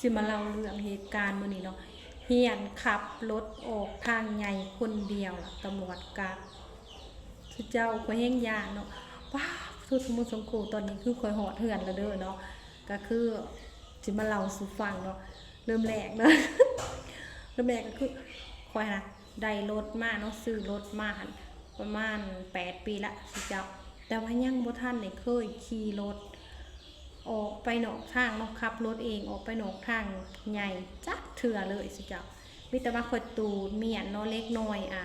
ຊິມາເລົ່າເລື່ອງເຫດການມື້ນີ້ເນາະ, ຮຽນຂັບລົດອອກທາງໃຫຍ່ຄົນດຽວ ລະຕຳຫຼວດກັກ. ສຸເຈົ້າ ຂ້ອຍແຮງຢ້ານເນາະ. ວ້າ ໂທດ ສົມມຸດສົງໂຄ ຕອນນີ້ຄືຂ້ອຍຮອດເຮືອນແລ້ວເດີເນາະ. ກະຄືຊິມາເລົ່າສູ່ຟັງເນາະ. ເລີ່ມແລກເນາະ ເລີ່ມແລກກະຄືຂ້ອຍຫັ້ນນະ ໄດ້ລົດມາເນາະ, ຊື້ລົດມາຫັ້ນປະມານແປດປີລະ ສຸເຈົ້າ, ແຕ່ວ່າຍັງບໍ່ທັນໄດ້ເຄີຍຂີ່ລົດອອກໄປນອກທາງເນາະ, ຂັບລົດເອງອອກໄປນອກທາງໃຫຍ່ຈັກເທື່ອເລີຍ ສຸເຈົ້າ. ມີແຕ່ວ່າຂ້ອຍຕູດມ້ຽນເນາະ ເລັກນ້ອຍ ອາ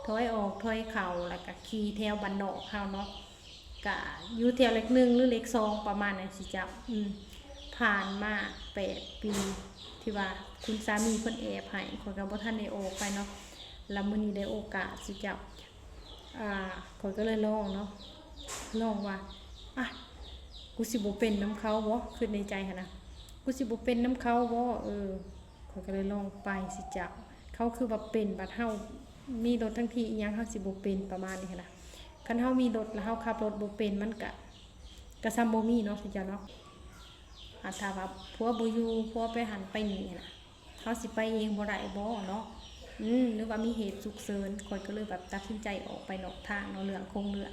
ຖອຍອອກຖອຍເຂົ້າ ແລ້ວກະຂີ່ແຖວບ້ານນອກເຮົາເນາະ. ກະຢູ່ແຖວເລກໜຶ່ງ ຫຼື ເລກສອງ ປະມານນັ້ນ ຊິຈຳ ອືມ ຜ່ານມາແປດປີ ທີ່ວ່າຄຸນສາມີເພິ່ນແອບໃຫ້ ຂ້ອຍກະບໍ່ທັນໄດ້ອອກໄປເນາະ. ລະມື້ນີ້ໄດ້ໂອກາດ ຊິຈຳ ອາ ຂ້ອຍກະເລີຍລອງເນາະ, ລອງວ່າ ອະ ກູຊິບໍ່ເປັນນຳເຂົາບໍ? ຄິດໃນໃຈຫັ້ນນະ ກູຊິບໍ່ເປັນນຳເຂົາບໍ? ເອີ ຂ້ອຍກະເລີຍລອງໄປ ຊິຈຳ ເຂົາຄືວ່າເປັນ ບາດເຮົາມີລົດທັງທີອີ່ຫຍັງ ເຮົາຊິບໍ່ເປັນ ປະມານນີ້ຫັ້ນນະ. ຄັນເຮົາມີລົດ ລະເຮົາຂັບລົດບໍ່ເປັນ ມັນກະ ກະສ່ຳບໍ່ມີເນາະ ຊິຈຳເນາະ. ອາ ຖ້າວ່າຜົວບໍ່ຢູ່ ຜົວໄປຫັ້ນໄປນີ້ຫັ້ນນະ ເຮົາຊິໄປເອງບໍ່ໄດ້ບໍເນາະ? ອືມ ຫຼືວ່າມີເຫດສຸກເສີນ. ຂ້ອຍກະເລີຍແບບຕັດສິນໃຈອອກໄປນອກທາງເນາະ ເລື່ອງຄົງເລື່ອງ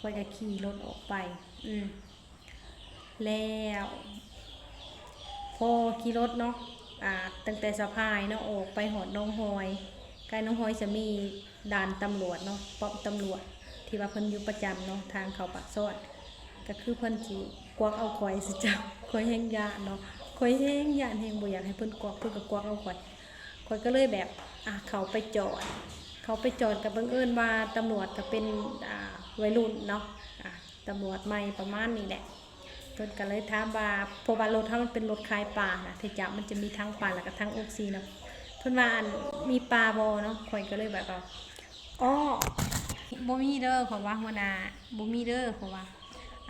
ຂ້ອຍກະຂີ່ລົດອອກໄປ ອືມ ແລ້ວ ພໍຂີ່ລົດເນາະ ອາ ຕັ້ງແຕ່ສະພາຍເນາະ ອອກໄປຮອດໜອງຫອຍ, ໃກ້ໜອງຫອຍຈະມີດ່ານຕຳຫຼວດເນາະ ປ້ອມຕຳຫຼວດທີ່ວ່າເພິ່ນຢູ່ປະຈຳເນາະ ທາງເຂົ້າປາກຊ່ອນ. ກະຄືເພິ່ນຊິກວັກເອົາຂ້ອຍ ຊິຈຳ ຂ້ອຍແຮງຢ້ານເນາະ, ຂ້ອຍແຮງຢ້ານ ແຮງບໍ່ຢາກໃຫ້ເພິ່ນກວັກ ເພິ່ນກະກວັກເອົາຂ້ອຍ. ຂ້ອຍກະເລີຍແບບ ອາ ເຂົ້າໄປຈອດ ເຂົ້າໄປຈອດ ກະບັງເອີນວ່າຕຳຫຼວດກະເປັນ ອາ ໄວລຸ້ນເນາະ ອາ ຕຳຫຼວດໃໝ່ປະມານນີ້ແຫຼະ. ເພິ່ນກະເລີຍຖາມວ່າ ເພາະວ່າລົດເຮົາມັນເປັນລົດຂາຍປານະ ເທຈາ ມັນຈະມີຖັງປາ ລະກະຖັງອົກຊີເນາະ. ເພິ່ນວ່າ ອັນ ມີປາບໍ່ເນາະ? ຂ້ອຍກະເລີຍແບບວ່າ ອໍ ບໍ່ມີເດີ ຂ້ອຍວ່າ ຫົວໜ້າ ບໍ່ມີເດີ ຂ້ອຍວ່າ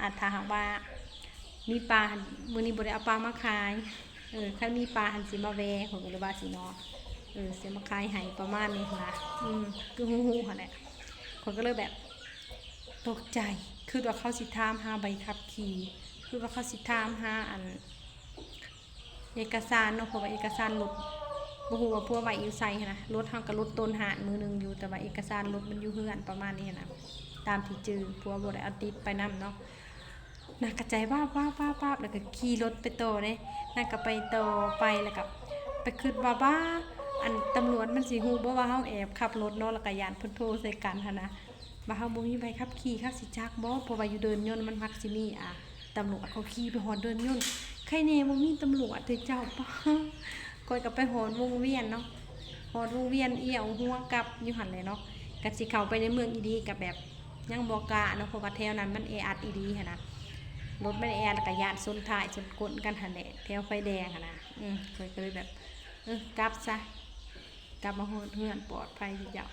ອາ ຖ້າຫາກວ່າມີປາ ມື້ນີ້ບໍ່ໄດ້ເອົາປາມາຂາຍ ເອີ ຄັນມີປາຫັ້ນຊິມາແວ່ ຂ້ອຍກະເລີຍວ່າຊີ້ເນາະ ເອີ ຊິມາຂາຍໃຫ້ ປະມານນີ້ຫັ້ນນະ. ອືມ ຄືຮູ້ໆຫັ້ນແຫຼະ. ຂ້ອຍກະເລີຍແບບ ຕົກໃຈ ຄິດວ່າເຂົາຊິຖາມຫາໃບຂັບຂີ່ ຄິດວ່າເຂົາຊິຖາມຫາ ອັນ ເອກະສານເນາະ ເພາະວ່າເອກະສານລົດ ບໍ່ຮູ້ວ່າຜົວໄວ້ຢູ່ໃສຫັ້ນນະ. ລົດເຮົາກະລົດໂຕນຮ້ານມື້ໜຶ່ງຢູ່ ແຕ່ວ່າເອກະສານລົດມັນຢູ່ເຮືອນ ປະມານນີ້ຫັ້ນນະ ຕາມທີ່ຈື່ ຜົວບໍ່ໄດ້ເອົາຕິດໄປນຳເນາະ. ນາງກະໃຈວາບໆໆໆ ລະກະຂີ່ລົດໄປຕໍ່ເດ້ ນາງກະໄປຕໍ່ໄປ ລະກະໄປຄິດວ່າ ບາ ອັນຕຳຫຼວດມັນຊິຮູ້ບໍ່ວ່າເຮົາແອບຂັບລົດເນາະ ລະກະຢ້ານເພິ່ນໂທໃສ່ກັນຫັ້ນນະ ວ່າເຮົາບໍ່ມີໃບຂັບຂີ່ ເຂົາຊິຈັກບໍ່? ເພາະວ່າຢູ່ເດີ່ນຍົນມັນມັກຊິມີ ອາ ຕຳຫຼວດ ເຂົາຂີ່ໄປຮອດເດີ່ນຍົນ ໄຄແນ່ບໍ່ມີຕຳຫຼວດເດເຈົ້າ. ຂ້ອຍກະໄປຮອດວົງວຽນເນາະ ຮອດວົງວຽນ ອຽວຫົວກັບຢູ່ຫັ້ນແຫຼະເນາະ. ກະຊິເຂົ້າໄປໃນເມືອງອີ່ຫຼີກະແບບຍັງບໍ່ກ້າເນາະ ເພາະວ່າແຖວນັ້ນມັນແອອັດອີ່ຫຼີຫັ້ນນະ ລົດມັນແອອັດ ລະກະຢ້ານຊົນທ້າຍຊົນກົ້ນກັນຫັ້ນແຫຼະ ແຖວໄຟແດງຫັ້ນນະ. ອືມ ຂ້ອຍກະເລີຍແບບ ເອີ ກັບຊະ ກັບມາຮອດເຮືອນປອດໄພເຈົ້າ.